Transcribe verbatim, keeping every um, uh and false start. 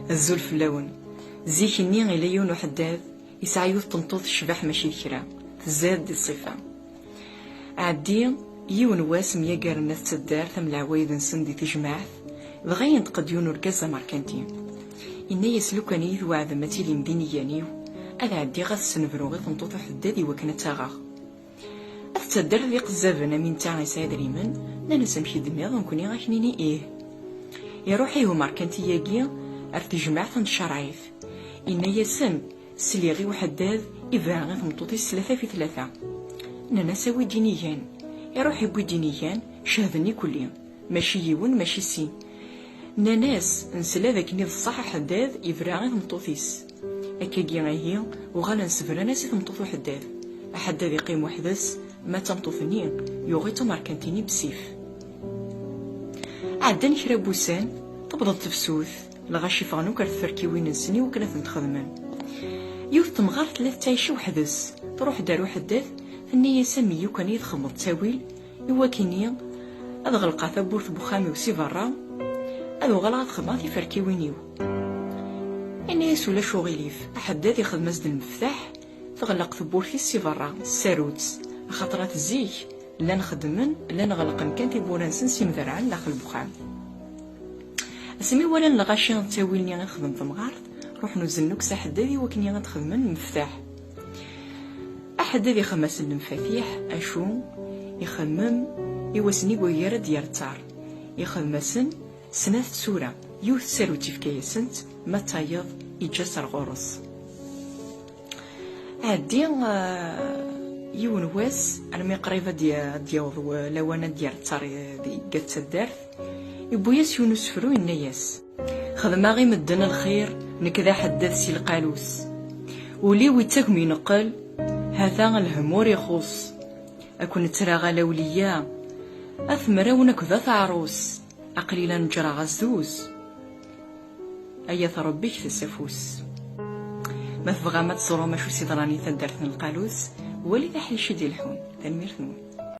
Azul fell-awen. Zik-nni, ila yiwen uḥeddad yesɛa yiwet n tmeṭṭut tecbeḥ mačči d kra, tzad di ṣṣifa. Ɛeddi, yiwen wass myagaren At Taddart am leɛwayed-nsen di tejmaɛt, dɣa yenṭeq-d yiwen urgaz amerkanti. Yenna-yas: "Lukan i yi-tweɛdem ad tilim d inigan-iw, ad ɛeddiɣ ad ssenbruɣ i tmeṭṭut uḥeddad i wakken ad tt-aɣeɣ." At Taddart d iqezzaben, am netta yesɛa idrimen, nnan-as: "Amek i d-tenniḍ, nekkni ad k-nini ih." Iruḥ ihi umerkanti-agi ar tejmaɛt n tcerɛit. Inna-yasen: "Sliɣ i uḥeddad ibra i tmeṭṭut-is tlata fi tlata." Nnan-as: "Awi-d inigan." Iruḥ iwwi-d inigan, cehden ikelli, mačči yiwen, mačči sin. Nnan-as: "Nsla d akken i d ṣṣeḥ aḥeddad ibra i tmeṭṭut-is." Akkagi ihi, uɣalen sebran-as i tmeṭṭut uḥeddad. Aḥeddad iqqim weḥd-s, ma d tameṭṭut-nni yuɣ-itt umerkanti-nni bessif. Ɛeddan kra n wussan, tewweḍ-d tefsut, lɣaci ffɣen akk ar tferkiwin-nsen i wakken ad tent-xedmen. Yiwet temɣart tella tettɛici weḥd-s, truḥ-d ar uḥeddad, tenna-yas: "A mmi, lukan i txedmeḍ ttawil, i wakken-nni ad ɣelqeɣ tawwurt n wexxam-iw si berra, ad uɣaleɣ ad xedmeɣ tiferkiwin-iw." Yenna-yas: "Ulac uɣilif." Aḥeddad ixdem-as-d lmeftaḥ, teɣleq tewwurt-is si berra, tessaru-tt, axaṭer at zik llan xeddmen, llan ɣelqen kan tiwwura-nsen s imderɛen daxel n wexxam. Asmi walan lɣaci ttawil-nni i texdem temɣart, ruḥen uzzlen akk s aḥeddad i wakken ad xedmen lmeftaḥ. Aḥeddad ixdem-asen lemfatiḥ, acu ixemmem i wass-nni wagi ara d-yerr ttar. Ixdem-asen snat tsura, yiwet tsarut ifka-yasent, ma d tayeḍ iǧǧa-tt ar ɣur-s. Ɛeddi, ah, yiwen wass, armi qrib ad d-ya-, ad d-yaweḍ wa-, lawan ad d-yerr ttar i, di, deg At Taddart, iwwi-yas yiwen usefru, yenna-yas: "Xedmeɣ i medden lxir, nekk d aḥeddad si lqalus. Ul-iw ittagem ineqqel, hata lhemm ur ixuṣ. Ad ken-ttreɣ a lawliya, at mrawen akked at ɛrus, aql-i la neǧreɣ azduz. Ay at Rebbi, ktes afus." Ma tebɣam ad teẓrum acu s-yeḍran i taddart n Lqalus, walit aḥric i d-ileḥḥun. Tanemmirt-nwen.